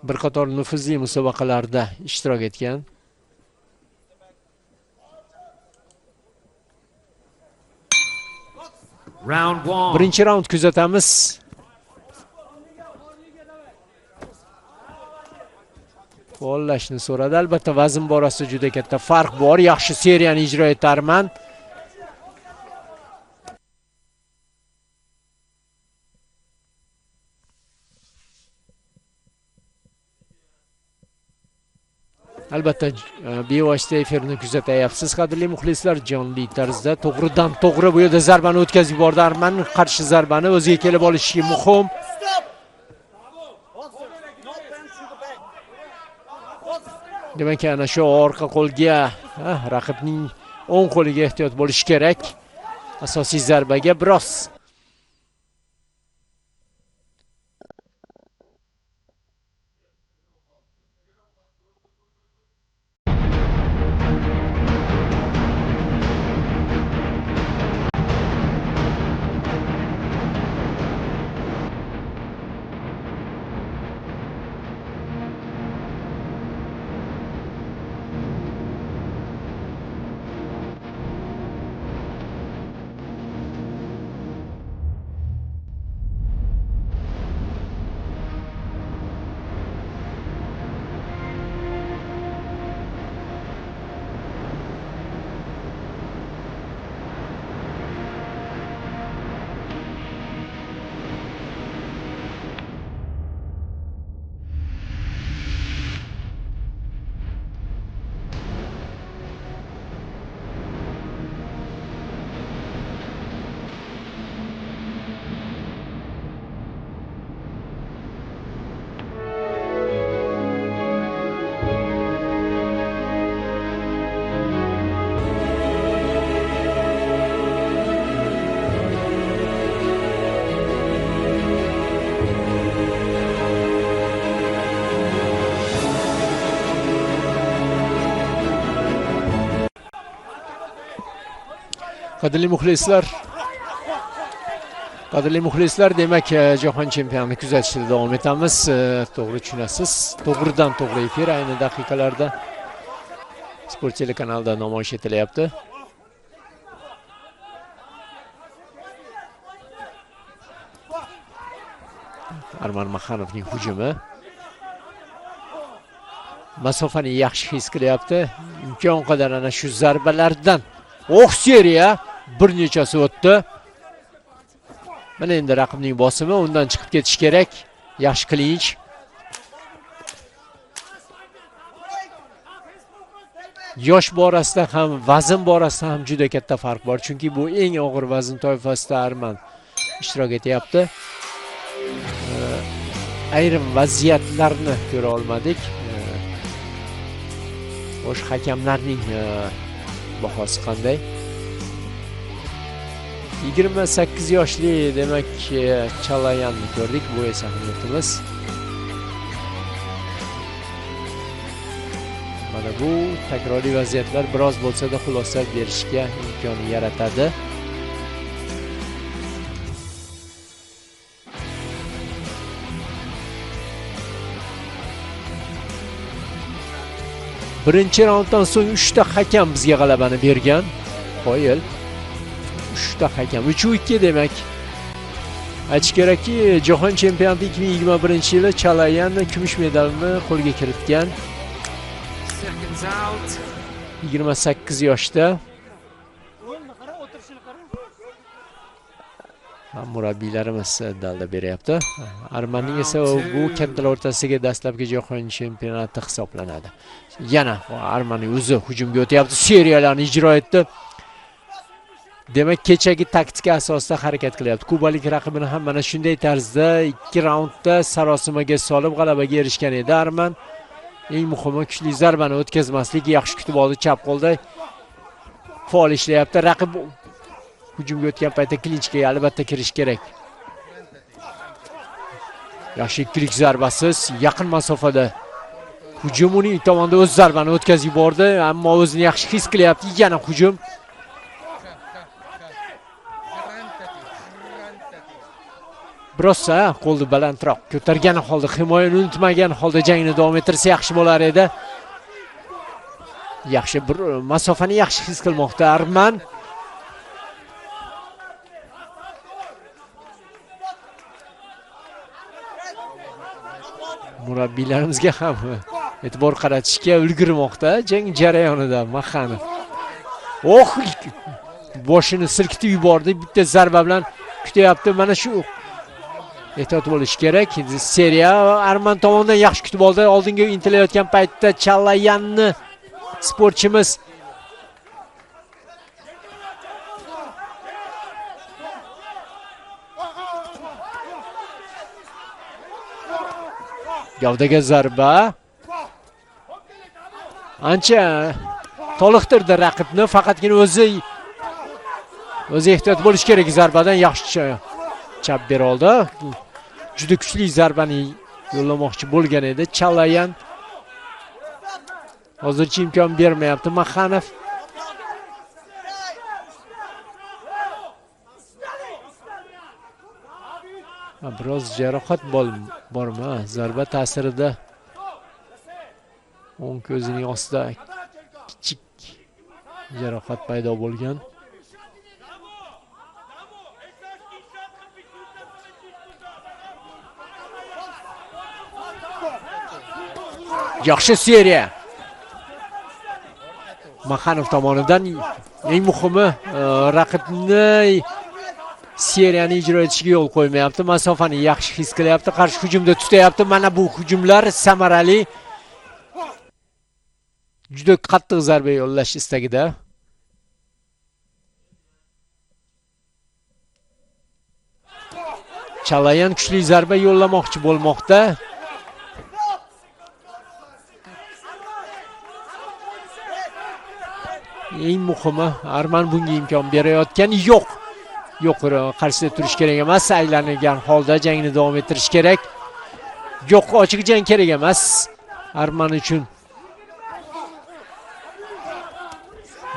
Bir qator nufuzli musobaqalarda ishtirok etgan. Birinchi raund kuzatamiz. Qo'llashni so'radi. Albatta vazn borasida juda katta farq bor. Yaxshi seriyani ijro etdi Arman. Albatta bevosita efirni kuzatyapsiz, qadrli muxlislar, jonli tarzda to'g'ridan to'g'ri bu yerda zarbani o'tkazib yubordi Arman. Qarshi zarbani o'ziga kelib olishi muhim. Demak, ana shu orqa qo'lga, raqibning o'ng qo'liga ehtiyot bo'lish kerak. Asosiy zarbaga biroz Qadrli muxlislar, demak, jahon chempionatini kuzatishda davom etamiz. To'g'ri tushunasiz, to'g'ridan to'g'ri efir ayni daqiqalarda Sport telekanalida namoyish etilyapti. Arman Maxanovning hujumi. Masofani yaxshi his qilyapti. Imkon qadar ana shu zarbalardan oh seriya bir nechasi o'tdi. Mana endi raqibning bosimi, undan chiqib ketish kerak. Yaxshi klinch. Yosh borasida ham, vazn borasida ham juda katta farq bor. Chunki bu eng og'ir vazn toifasida Arman ishtirok etyapti. Ayrim vaziyatlarni ko'ra olmadik. Xo'sh, hakamlarning bahosi qanday? 28 yoshli demak Chalayanni ko'rdik. Bu esa hamyurtimiz. Mana bu takroriy vaziyatlar biroz bo'lsa-da xulosa berishga imkon yaratadi. Birinchi raunddan so'ng 3 ta hakam bizga g'alabani bergan. Qoyil. 3 ta hakam. 3-2 demak. Aytish kerakki, jahon chempionati 2021-yili Chalayan kumush medalini qo'lga kiritgan. 28 yoshda. Murabbiylarimiz dalda beryapti. Armanning esa bu kattalar o'rtasidagi dastlabki jahon chempionati hisoblanadi. Yana Armanning o'zi hujumga o'tyapti, seriyalarni ijro etdi. Demak, kechagi taktika asosida harakat qilyapti. Kubalik raqibini ham mana shunday tarzda 2 raundda sarosimaga solib g'alabaga erishgan edi Arman. Eng muhimi kuchli zarbani o'tkazmaslik, yaxshi kutib oldi chap qo'lda. Faol ishlayapti. Raqib hujumga o'tgan paytda klinchga albatta kirish kerak. Yaxshi ikkilik zarbasiz yaqin masofada hujum, uning tomonda o'z zarbani o'tkazib yubordi, ammo o'zini yaxshi his qilyapti. Yana hujum. Biroz qo'lni balandroq ko'targan holda, himoyani unutmagan holda jangni davom ettirsa yaxshi bo'lar edi. Yaxshi bir masofani yaxshi his qilmoqda Arman. Murabbiylarimizga ham e'tibor qaratishga ulgurmoqda jang jarayonida Maxanov. Oh, boshini silkitib yubordi, bitta zarba bilan kutyapti. Mana shu ehtiyot bo'lish kerak. Seriya Arman tomonidan yaxshi kutib oldi. Oldinga intilayotgan paytda Chalayanni sportchimiz gavdaga zarba. Ancha toliqtirdi raqibni, faqatgina o'zi ehtiyot bo'lish kerak zarbadan. Yaxshi chap bera oldi. Juda kuchli zarbani yo'llamoqchi bo'lgan edi Chalayan. Hozircha imkon bermayapti Maxanov. Biroz jarohat bormi? Zarba ta'sirida o'ng ko'zining ostida kichik jarohat paydo bo'lgan. Yaxshi seriya Maxanov tomonidan. Eng muhimi raqibni seriyani ijro etishiga yo'l qo'ymayapti. Masofani yaxshi his qilyapti, qarshi hujumda tutayapti. Mana bu hujumlar samarali. Juda qattiq zarba yo'llash istagida. Chalayan kuchli zarba yo'llamoqchi bo'lmoqda. Eng muhimi Arman bunga imkon berayotgani yo'q. Yo'q, qarshisida turish kerak emas, aylangan holda jangni davom ettirish kerak. Yo'q, ochiq jang kerak emas Arman uchun.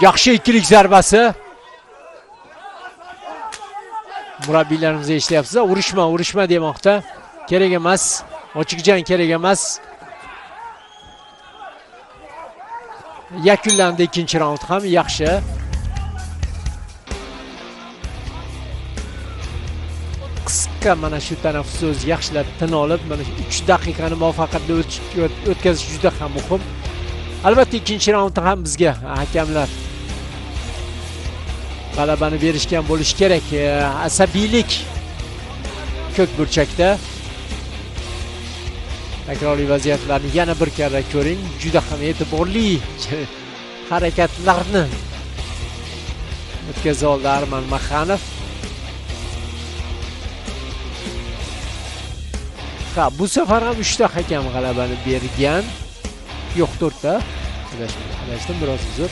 Yaxshi ikkilik zarbasi. Murabbiylarimiz eshityapsiz, urushma, urushma demoqda. Kerak emas, ochiq jang kerak emas. Yakunlandi ikkinchi raund ham yaxshi. Qisqa mana shu tanaffus o'zi yaxshilab tin olib, mana shu 3 daqiqani muvaffaqiyatli o'tkazish juda ham muhim. Albatta ikkinchi raundda ham bizga hakamlar g'alabani berishgan bo'lishi kerak. Asabiylik ko'k burchakda. Takroriy vaziyatlarni yana bir karra ko'ring. Juda ham e'tiborli harakatlarni o'tkaza oldi Arman Maxanov. Ha, bu safar ham 3 ta hakam g'alabani bergan. Yo'q, 4 ta. Adashdim, biroz uzr.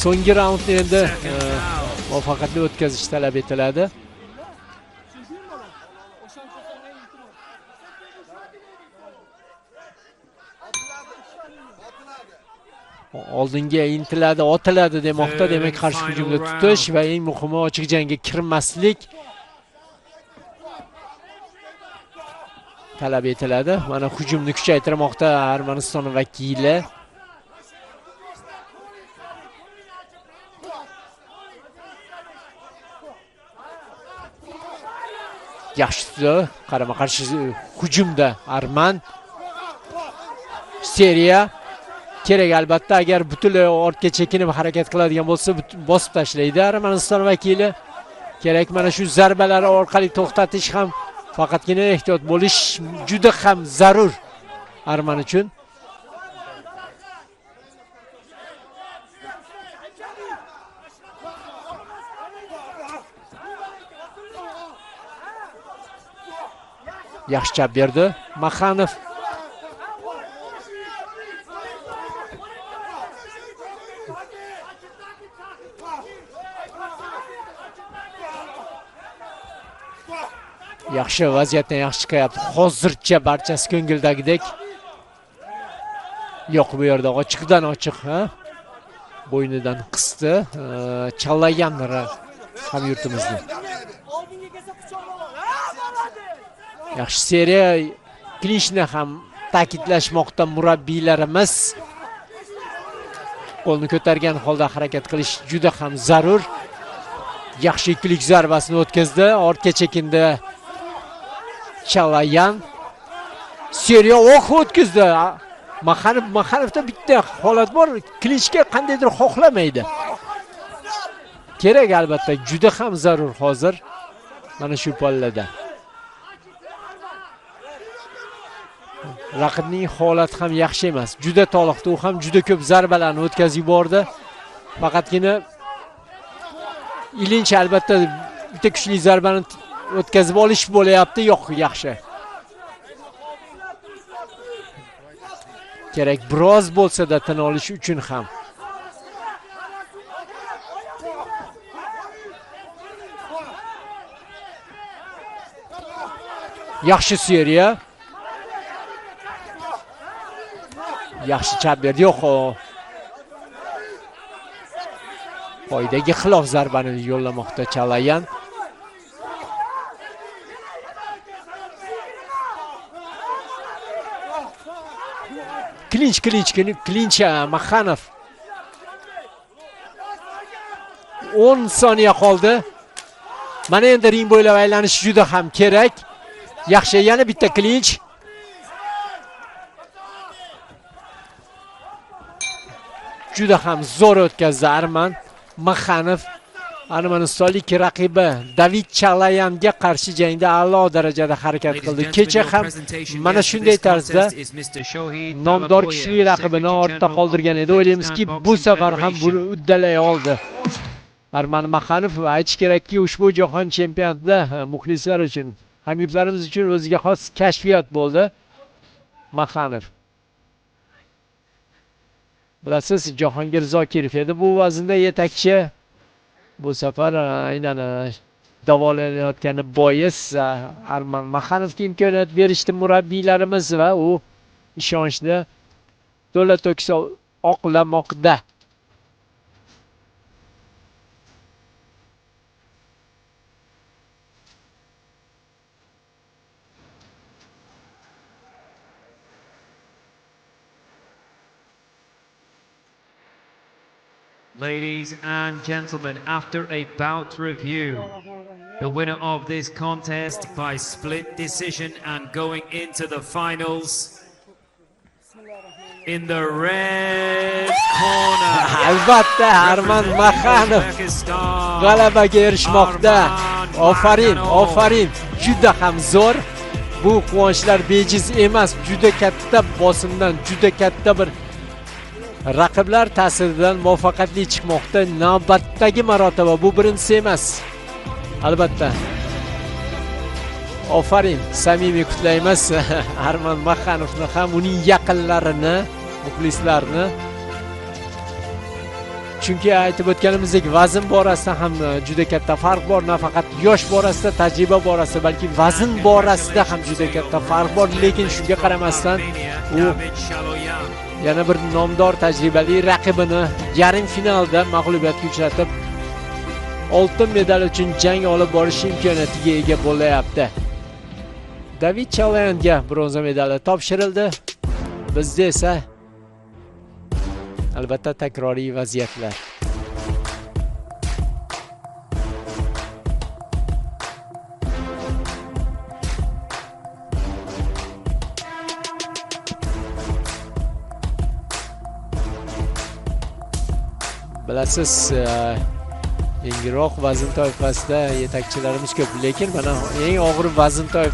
So'nggi raundni endi muvaffaqiyatli o'tkazish talab etiladi. Oldinga intiladi, otiladi demoqda. Demak, qarshi hujumda tutish va eng muhimi ochiq jangga kirmaslik talab etiladi. Mana hujumni kuchaytirmoqda Armaniston vakili. Yaxshi tutdi. Qarama-qarshi hujumda Arman. Seriya kerak albatta. Agar butunlay ortga chekinib harakat qiladigan bo'lsa, bosib tashlaydi Armaniston vakili. Kerak mana shu zarbalar orqali to'xtatish ham, faqatgina ehtiyot bo'lish juda ham zarur Arman uchun. Yaxshi chap berdi Maxanov. Yaxshi vaziyatdan yaxshi chiqyapti. Hozircha barchasi ko'ngildagidek. Yo'q, bu yerda ochiqdan ochiq, ha? Bo'ynidan qisdi. Chalayan hamyurtimizni. Yaxshi seriya, klinchni ham ta'kidlashmoqda murabbiylarimiz. Qo'lni ko'targan holda harakat qilish juda ham zarur. Yaxshi ikkilik zarbasini o'tkazdi. Ortga chekindi Chalayan. Seriya o'q o'tkazdi. Maxanovda bitta holat bor, klinchga qandaydir xohlamaydi. Kerak albatta, juda ham zarur hozir mana shu pallada. Raqibning holati ham yaxshi emas. Juda toliqdi, u ham juda ko'p zarbalarni o'tkazib yubordi. Faqatgina ilinch albatta bitta kuchli zarbani o'tkazib olish bo'layapti. Yo'q, yaxshi. Kerak biroz bo'lsa-da tin olish uchun ham. Yaxshi seriya. Yaxshi chap berdi. Yo'q. Qoidaga xilof zarbani yo'llamoqda Chalayan. Klinch Maxanov. 10 soniya qoldi. Mana endi ring bo'ylab aylanish juda ham kerak. Yaxshi, yana bitta klinch. Juda ham zo'r o'tkazdi Arman Maxanov. Armanistonlik raqibi David Chalayanga qarshi jangda a'lo darajada harakat qildi. Kecha ham mana shunday tarzda nomdor kuchli raqibini ortda qoldirgan edi. O'ylaymizki, bu safar ham buni uddalay oldi. Arman Maxanov, aytish kerakki, ushbu jahon chempionatida muxlislar uchun, hamyurtlarimiz uchun o'ziga xos kashfiyot bo'ldi Maxanov. Bilasiz, Jahongir Zokirov edi bu vaznda yetakchi. Bu safar aynan davolanayotgani bois Arman Maxanovga imkoniyat berishdi murabbiylarimiz va u ishonchni to'la to'kis oqlamoqda. Ladies and gentlemen, after a bout review, the winner of this contest by split decision and going into the finals in the red corner. Albatta, Arman Maxanov g'alabaga erishmoqda. Ofarin, ofarin, juda ham zo'r. Bu quvonchlar bejiz emas, juda katta bosimdan, juda katta bir raqiblar ta'siridan muvaffaqiyatli chiqmoqda. Navbatdagi marotaba, bu birinchisi emas. Albatta. Ofarin, samimiy qutlaymiz Arman Maxanovni ham, uning yaqinlarini, muxlislarni. Chunki aytib o'tganimizdek, vazn borasida ham juda katta farq bor. Nafaqat yosh borasida, tajriba borasida, balki vazn borasida ham juda katta farq bor. Lekin shunga qaramasdan u yana bir nomdor tajribali raqibini yarim finalda mag'lubiyatga uchratib, oltin medal uchun jang olib borish imkoniyatiga ega bo'layapti. David Chalayanga bronza medali topshirildi. Bizda esa albatta takroriy vaziyatlar. Bilasiz, yengilroq vazn toifasida yetakchilarimiz ko'p, lekin mana eng og'ir vazn toifasida